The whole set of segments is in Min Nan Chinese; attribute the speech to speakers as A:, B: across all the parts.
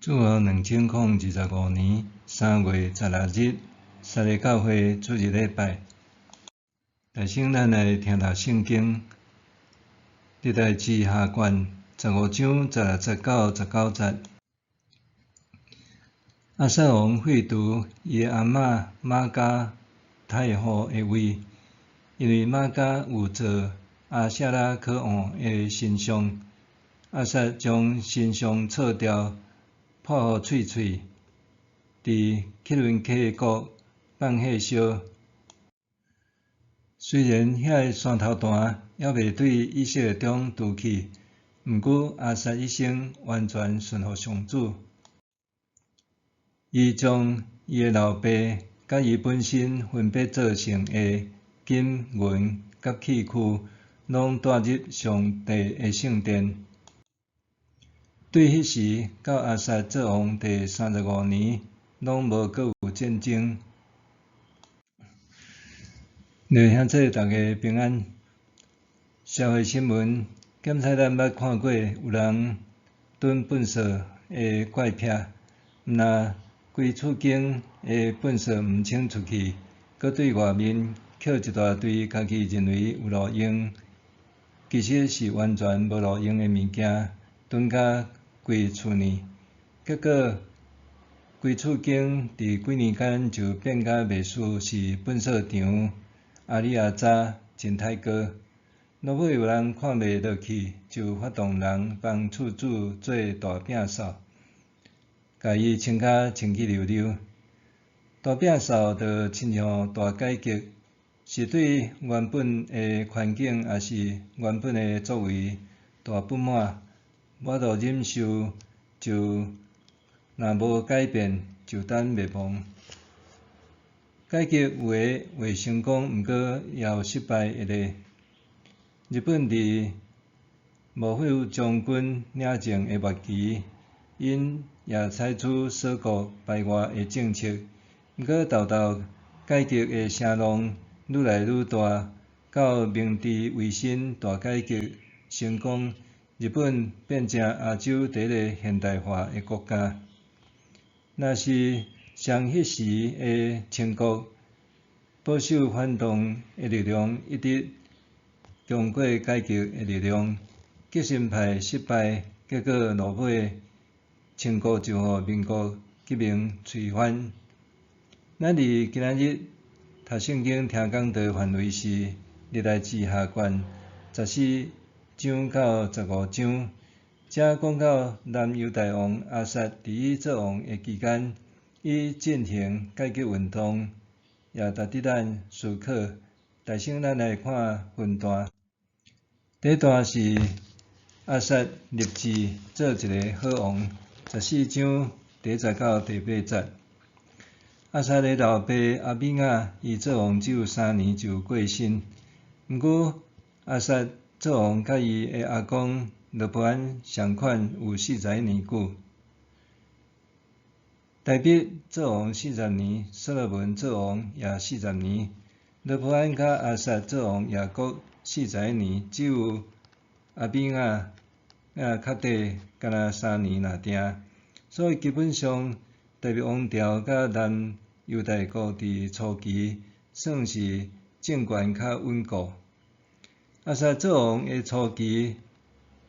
A: 主後2025年3月16日，撒勒教會主日禮拜。大先咱來聽讀聖經，歷代志下卷15章16節到19節。亞撒王廢除伊的阿嬤瑪迦太后的位，因為瑪迦有做亞舍拉可惡的神像，亞撒將神像鑿掉，破予碎碎，佇基倫溪谷放火燒。雖然遐个山頭壇猶未對以色列中除去，毋過亞撒一生完全順服上主。伊將伊的老爸佮伊本身分別做聖的金銀佮器具，攏帶入上帝的聖殿。對彼時到亞撒做王第35年，攏無閣有戰爭。弟兄姊妹，逐家平安。社會新聞檢採咱捌看過有人囤糞埽的怪癖，毋若規厝間的糞埽毋清出去，閣對外面抾一大堆家己認為有路用，其實是完全無路用的物件，囤甲規厝呢。結果規厝間佇幾年間就變甲袂輸是糞埽場，阿里阿雜真刣過。落尾有人看袂落去，就發動人幫厝主做大摒掃，共伊清甲清氣溜溜。大摒掃就親像大改革，是對原本的環境抑是原本的作為大不滿，無法度忍受，就若無改變就等滅亡。改革有的會成功，毋過也有失敗的例。日本佇幕府將軍領政的末期，𪜶也採取鎖國排外的政策，毋過沓沓改革的聲浪愈來愈大，到明治維新大改革成功，日本變成亞洲第一个現代化的國家。若是像彼時的清國，保守反動的力量一直強過改革的力量，革新派失敗，結果落尾清國就予民國革命推翻。咱佇今仔日讀聖經聽講道範圍是歷代志下卷14章到15章，遮講到南猶大王亞撒佇伊做王的期間，伊進行改革運動，也值得咱思考。大先咱來看分段。第一段是亞撒立志做一个好王，14章第一節到第八節。亞撒的老爸亞比雅，伊做王只有3年就過身。毋過亞撒做王，佮伊的阿公羅波安仝款有41年久。大衛做王四十年，所羅門做王也四十年。羅波安佮亞撒做王也各四十一年，只有亞比雅也較短，干焦三年爾定。所以基本上，大衛王朝佮南猶大國佇初期算是政權較穩固。亞撒做王的初期，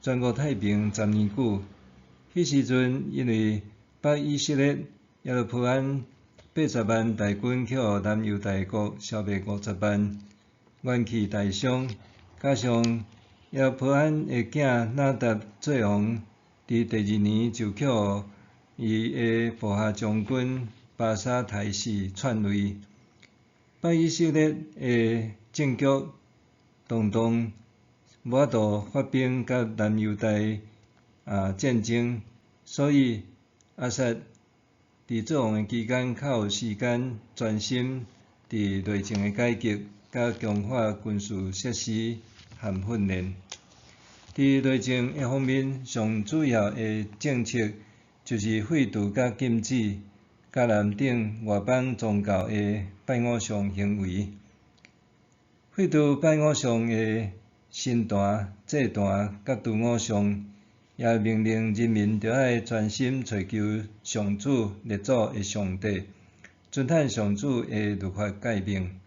A: 全國太平10年久。彼時陣因為北以色列耶羅波安80萬大軍去予南猶大國消滅50萬，元氣大傷。加上耶羅波安的囝拿答做王，佇第二年就去予伊的部下將軍巴沙刣死篡位。北以色列的政局動盪，無法度發兵佮南猶大戰爭，所以亞撒佇做王的期間較有時間專心佇內政的改革，佮強化軍事設施和訓練。佇內政的方面，上主要的政策就是廢除佮禁止迦南等外邦宗教的拜偶像行為。廢除拜偶像的神壇、祭壇佮除偶像，也命令人民著愛專心揣求上主列祖的上帝，遵趁上主的律法誡命。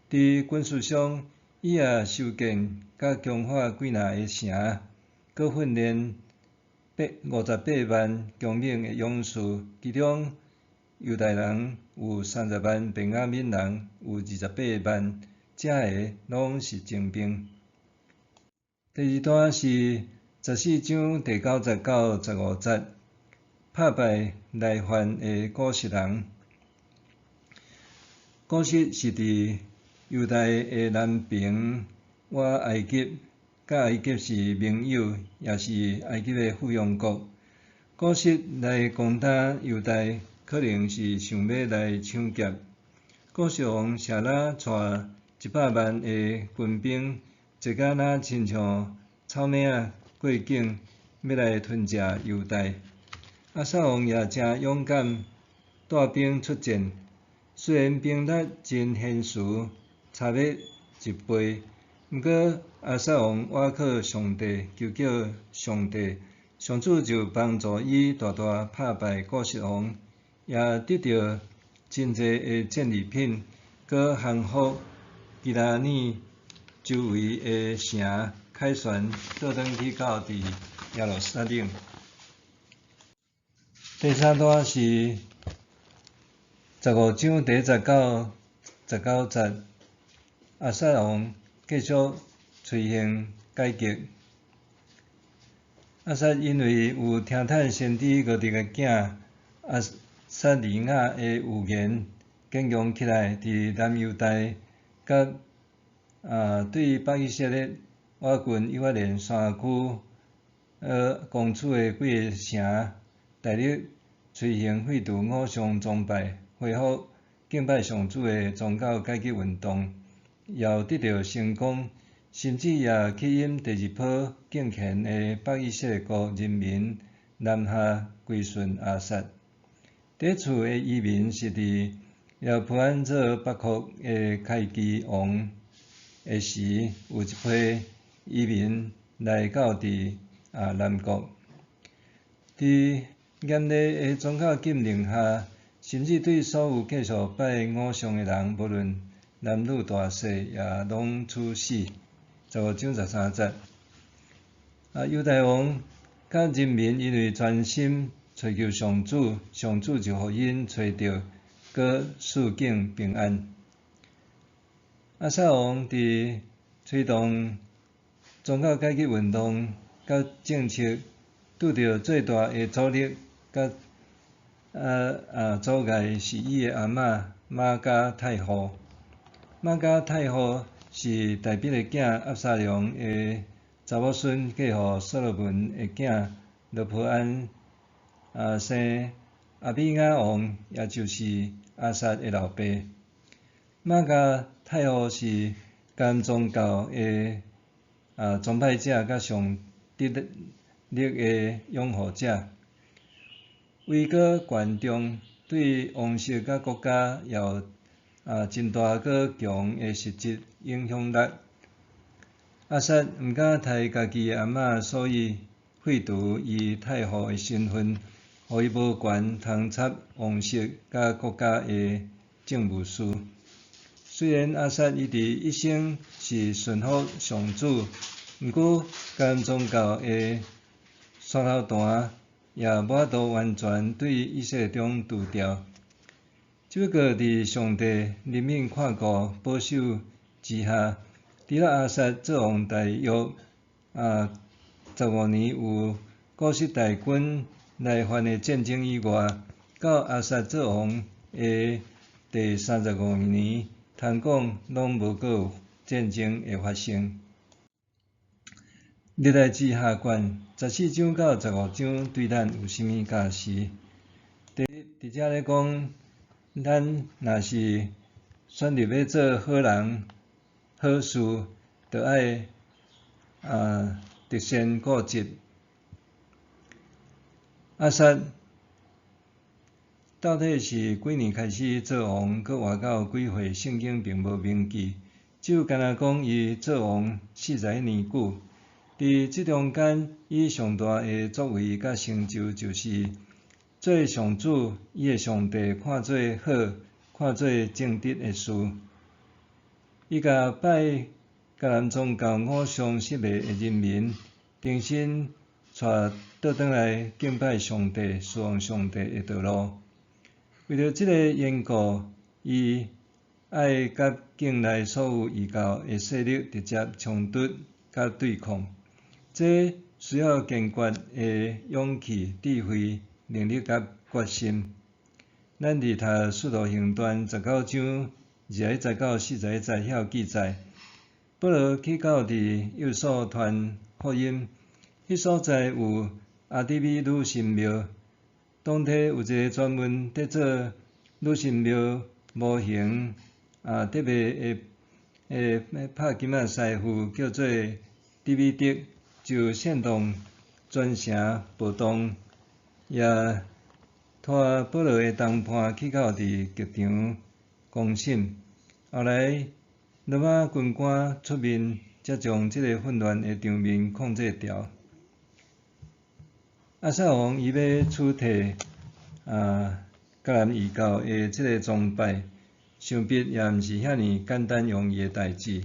A: 佇軍事上，伊也修建佮強化幾若个城，閣訓練58萬強猛的勇士，其中猶大人有30萬，便雅憫人有28萬，這个攏是精兵。第二段是14章第9節到15節，拍敗來犯的古實人。古實是佇猶大的南爿倚埃及，佮埃及是盟友，也是埃及的附庸國。古實來攻打猶大，可能是想欲來搶劫。古實王舍拉帶100萬的軍兵，坐甲若親像草蜢仔過境，欲來吞食猶大。亞撒王也誠勇敢，帶兵出戰。雖然兵力真懸殊，差欲一倍，毋過亞撒王倚靠上帝，求叫上帝，上主就幫助伊大大拍敗古實王，也得著真濟的戰利品，閣降服基拉耳周圍的城，凱旋倒轉去到佇耶路撒冷。第三段是15章第1節到19節，亞撒王繼續推行改革。亞撒因為有聽趁先知俄德的囝亞撒利雅的預言，堅強起來，佇南猶大佮對北以色列倚近以法蓮山區攻取的幾个城，大力推行廢除偶像崇拜、恢復敬拜上主的宗教改革運動，也有得著成功，甚至也吸引第二波敬虔的北以色列國人民南下歸順亞撒。第一次的移民是佇羅波安做北國的開基王的時，有一批移民來到佇南國。佇嚴厲的宗教禁令下，甚至對所有繼續拜偶像的人，無論男女大細，也攏處死。15章13節。猶大王佮人民因為專心揣求上主，上主就予𪜶揣著，閣四境平安。亞撒王佇推動宗教改革運動佮政策，拄著最大的阻力佮阻礙是伊的阿嬤瑪迦太后。瑪迦太后是大衛的囝押沙龍的查某孫，嫁予所羅門的囝羅波安生亞比雅王，也就是亞撒的老爸。瑪迦太后是迦宗教的崇拜者，佮上得力的擁護者，位高權重，對王室佮國家也有真大閣強的實質影響力。亞撒毋敢刣家己的阿嬤，所以廢除伊太后的身份，予伊無權通插王室佮國家的政務事。雖然亞撒伊佇一生是順服上主，毋過迦宗教的山頭壇也無法度完全對以色列中除掉。只不過佇上帝憐憫看顧保守之下，除了亞撒做王大約15年有古實大軍來犯的戰爭以外，到亞撒做王的第35年，通講攏無閣有戰爭的發生。歷代志下卷14章到15章對咱有啥物教示？第一，佇遮咧講，咱若是選擇欲做好人、好事，就愛得先固執。亞撒到底是幾年開始做王，閣活到幾歲？聖經並無明記，只有干焦講伊做王41年久。佇佇這中間，伊上大的作為佮成就，就是做上主伊的上帝看做好、看做正直的事。伊共拜迦南宗教偶像失迷的人民，重新帶倒轉來敬拜上帝、侍奉上帝的道路。為著這个緣故，伊愛佮境內所有異教的勢力直接衝突佮對抗。這需要堅決的勇氣、智慧、能力佮決心。咱佇讀《使徒行傳》19章21節到41節遐有記載，保羅去到佇以弗所傳福音，彼所在有阿底米女神廟，當地有一个專門佇做女神廟模型特別的的拍金仔師傅，叫做底米德，就煽動全城暴動，也拖保羅的同伴去到佇劇場公審。後來羅馬軍官出面，才將這个混亂的場面控制牢。亞撒王伊欲取締迦南異教的這个崇拜，想必也毋是遐爾簡單容易的代誌。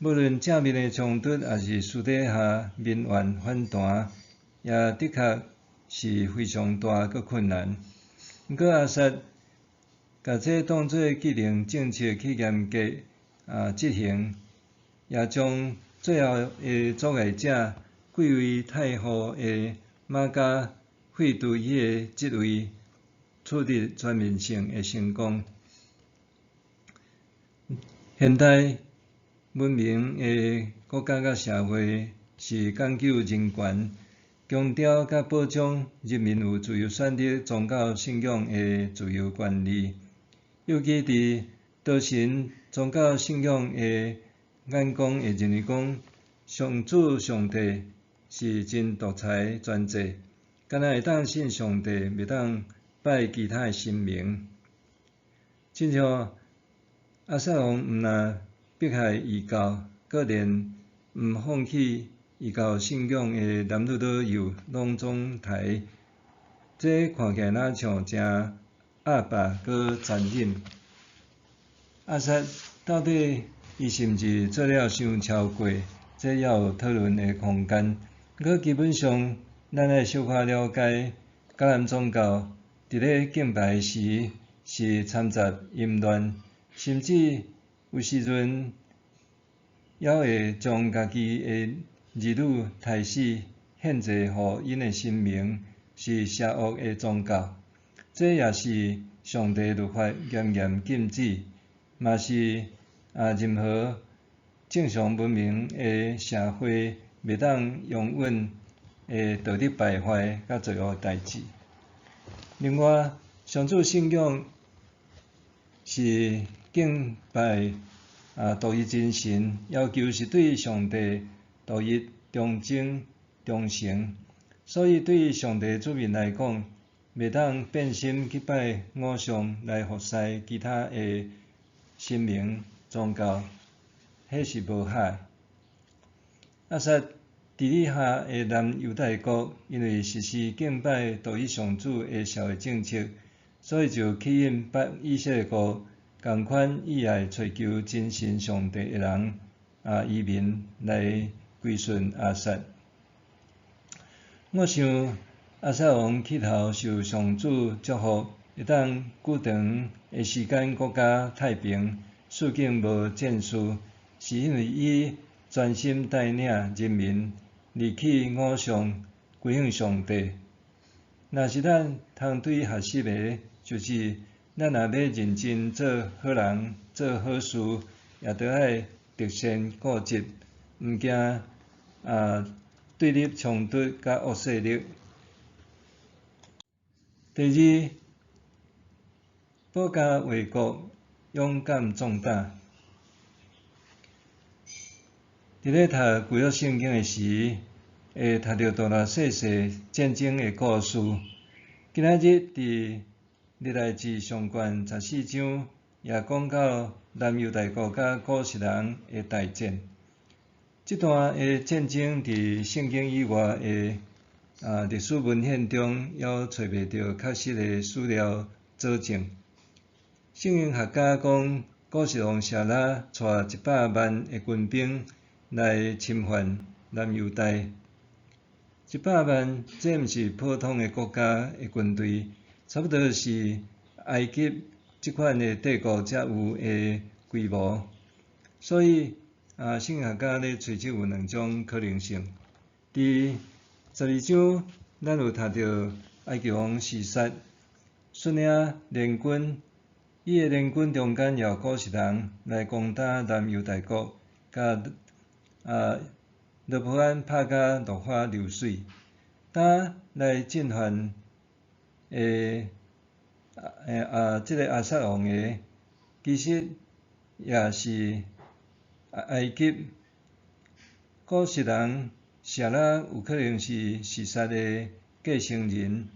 A: 無論正面的衝突，抑是私底下民怨反彈，也的確是非常大閣困難。毋過亞撒共這當做既定政策去嚴格執行，也將最後的阻礙者貴為太后的瑪迦廢除彼个職位，取得全面性的成功。現代文明的國家佮社會是講究人權，強調佮保障人民有自由選擇宗教信仰的自由權利。尤其佇多神宗教信仰的眼光會認為講，上主上帝是真獨裁專制，敢若會當信上帝，袂當拜其他的神明。親像亞撒王毋但迫害異教，閣連毋放棄異教信仰的男女老幼攏總刣，這看起來若像誠壓霸閣殘忍。亞撒到底伊是毋是做了傷超過？這猶有討論的空間。毋過基本上，咱愛小可了解，迦南宗教佇咧敬拜時是摻雜淫亂，甚至有時陣猶會將家己的兒女刣死獻祭予𪜶的神明，是邪惡的宗教。這也是上帝律法嚴嚴禁止，嘛是任何正常文明的社會袂當容忍的道德敗壞佮罪惡代誌。另外，上主信仰是敬拜獨一真神，要求是對上帝獨一忠貞忠誠，所以對上帝子民來講，袂當變心去拜偶像來服侍其他的神明宗教，彼是無合的。亞撒治理下的南猶大國，因為實施敬拜獨一上主的社會政策，所以就吸引北以色列國仝款意愛揣求真神上帝的人移民來歸順亞撒。我想亞撒王起頭受上主祝福，會當久長的時間國家太平，四境無戰事，是因為伊專心帶領人民離棄偶像，歸向上帝。若是咱通對伊學習的，就是咱若欲認真做好人、做好事，也著愛擇善固執，毋驚對立衝突佮惡勢力。第二，保家衛國，勇敢壯膽。佇咧讀舊約聖經的時，會讀著大大細細戰爭的故事。今仔日佇歷代志上卷14章，也講到南猶大國佮古實人的大戰。這段的戰爭佇聖經以外的歷史文獻中，猶揣袂著確實的史料佐證。聖經學家講，古實王舍拉帶100萬的軍兵來侵犯南猶大。一百萬，這毋是普通的國家的軍隊，差不多是埃及這款的帝國才有的規模。所以，聖經學家咧揣測有兩種可能性。佇12章，咱有讀著埃及王示撒率領聯軍，伊的聯軍中間也有古實人來攻打南猶大國，共羅波安拍甲落花流水。當來進犯的這个亞撒王的，其實也是埃及古實人舍拉有可能是示撒的繼承人。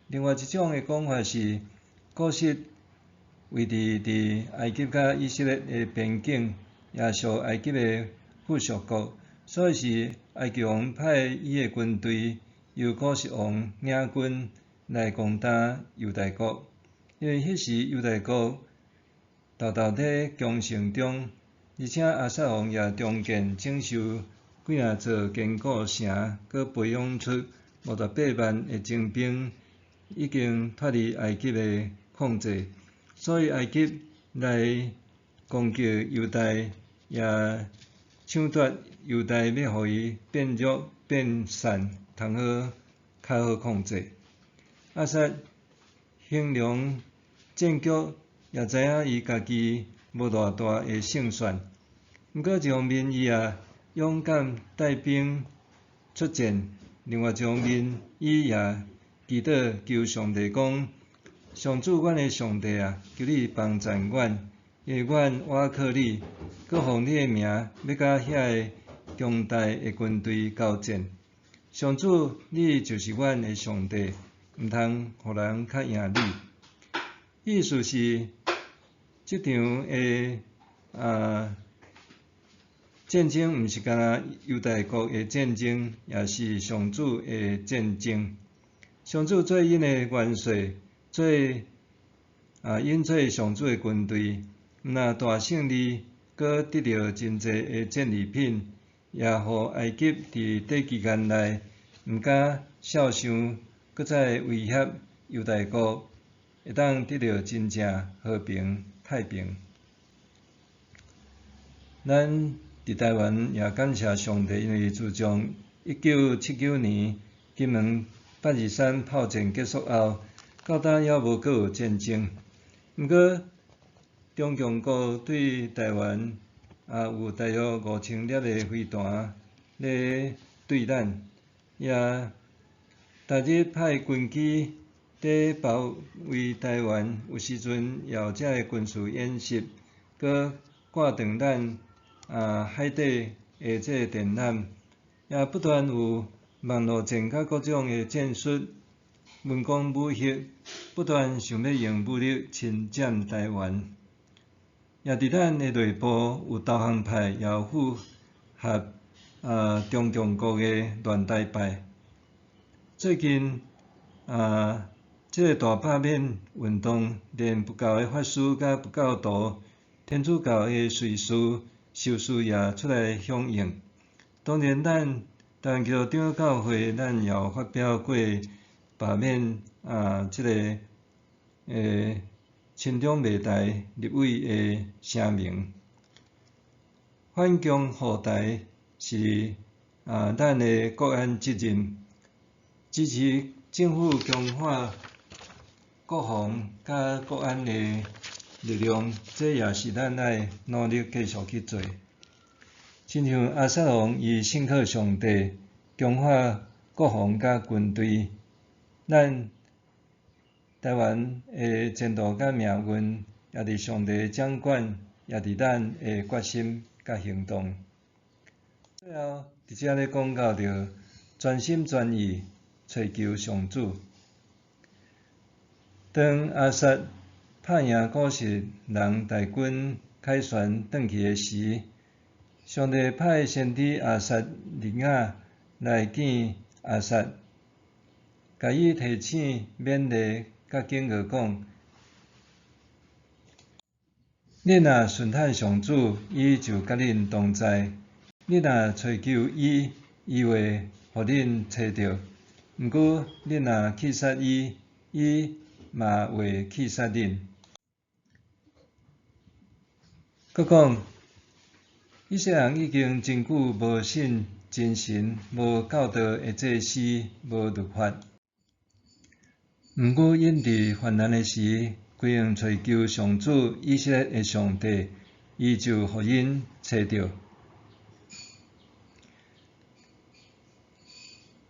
A: 另外一種的講法是，古實位置佇埃及佮以色列的邊境，也屬埃及的附屬國，所以是埃及王派伊的軍隊由古實王領軍來攻打猶大國。因為彼時猶大國沓沓佇強盛中，而且亞撒王也重建整修幾若座堅固城，閣培養出58萬的精兵，已經脫離埃及的控制，所以埃及來攻擊猶大，也搶奪猶大，欲予伊變弱變散，通好較好控制。亞撒形容戰局，也知影伊家己無偌大的勝算。毋過一方面，伊也勇敢帶兵出戰；另外一方面，伊也祈禱求上帝講：上主，阮的上帝啊，求你幫贊阮，因為阮倚靠你，閣奉你的名，欲佮遐个強大的軍隊交戰。上主，你就是阮的上帝，毋通予人較贏你。意思是，這場的戰爭毋是干焦猶大國的戰爭，也是上主的戰爭。上主做𪜶的元帥，做𪜶做上主的軍隊，毋但大勝利，閣得著真濟的戰利品，也予埃及佇短期間內毋敢肖想，閣再威脅猶大國，會當得著真正和平太平。咱佇台灣也感謝上帝，因為自從1979年金門8.23炮戰結束後，到今猶無閣有戰爭。毋過，中共國對台灣也有大約5000粒的飛彈咧對咱，也逐日派軍機佇包圍台灣，有時陣也有遮个軍事演習，閣掛斷咱海底的這个電纜，也不斷有網路戰佮各種的戰術，文攻武嚇，不斷想欲用武力侵佔台灣。也佇咱的內部有投降派，也有符合中共國的亂台派。最近這个大罷免運動，連佛教的法師佮佛教徒、天主教的隨士、修士也出來響應。當然，咱台灣基督長老教會，咱也有發表過罷免這个親中媚台立委的聲明。反共護台是咱的國安責任，支持政府強化國防佮國安的力量，這也是咱愛努力繼續去做。親像亞撒王伊信靠上帝，強化國防佮軍隊，咱台灣的前途佮命運，也佇上帝掌管，也佇咱的決心佮行動。最後，佇遮咧講到著全心全意揣求上主。當亞撒拍贏古實人大軍凱旋轉去的時，上帝派先知亞撒利雅來見亞撒，共伊提醒、勉勵佮警告講：恁若順趁上主，伊就佮恁同在；恁若揣求伊，伊會予恁揣著。毋過，恁若棄殺伊，伊嘛會棄殺恁。閣講，以色列人已經真久無信真神，無教導的祭司，無律法。毋過，𪜶佇患難的時，規用揣求上主以色列的上帝，伊就予𪜶揣著。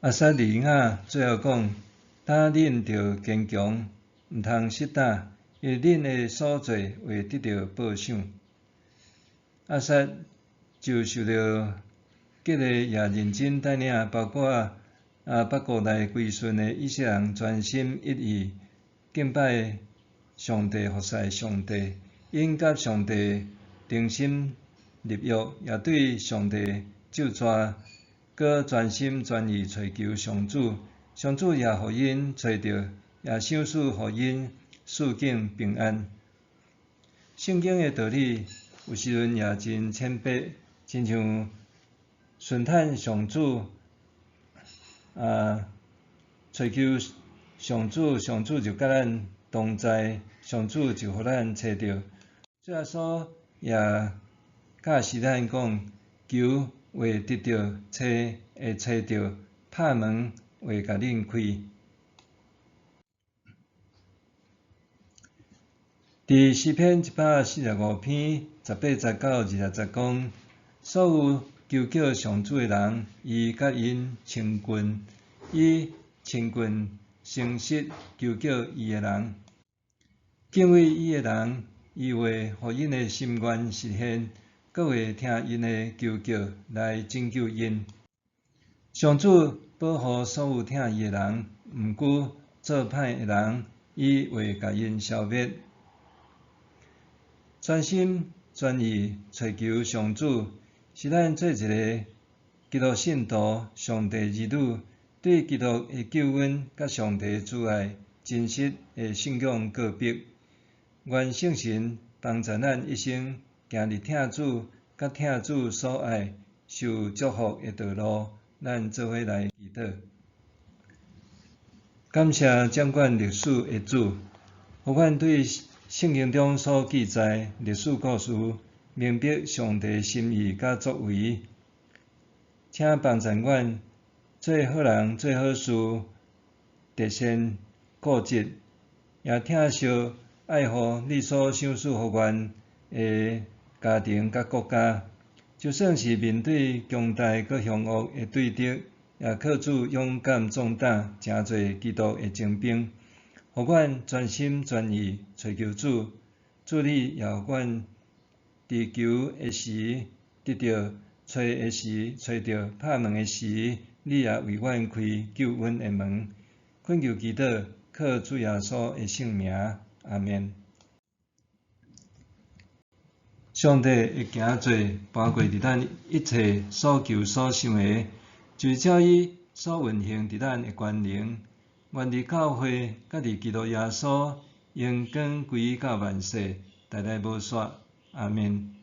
A: 亞撒利雅最後講：今恁著堅強，毋通失膽，因為恁的所做會得著報賞。亞撒就受著激勵，也認真帶領包括北國來歸順的以色列人，專心一意敬拜上帝，服侍上帝。𪜶佮上帝忠心立約，也對上帝咒詛，閣專心專意揣求上主，上主也予𪜶揣著，也賞賜予𪜶四境平安。聖經的道理有時陣也真淺白，親像順趁上主，揣求上主，上主就佮咱同在，上主就予咱揣著。主耶穌也教示咱講，求會得著，揣會揣著，拍門會共恁開。佇詩篇145篇18節到20節講，所有求叫上主的人，伊佮𪜶親近，伊親近誠實求叫伊的人，敬畏伊的人，伊會予𪜶的心願實現，閣會聽𪜶的求叫來拯救𪜶。上主保護所有疼伊的人，毋過做歹的人，伊會共𪜶消滅。專心專意揣求上主，是咱做一个基督信徒、上帝兒女，對基督的救恩佮上帝慈愛真實的信仰告白。願聖神幫助咱一生行佇疼主佮疼主所愛、受祝福的道路。咱做伙來祈禱。感謝掌管歷史的主，予阮對聖經中所記載歷史故事，明白上帝心意佮作為。請幫助阮做好人、做好事，實現固執，也疼惜愛護你所賞賜予阮的家庭佮國家。就算是面對強大佮兇惡的對敵，也靠主勇敢壯膽，成做基督的精兵。予阮專心專意揣求主，主你也予阮佇求的時得著，揣的時揣著，拍門的時，你也為阮開救恩的門。懇求祈禱，靠主耶穌的聖名，阿們。上帝會行做搬過佇咱一切所求所想的，就是照伊所運行佇咱的權能。願佇教會佮佇基督耶穌，榮光歸到萬世，代代無煞。阿們。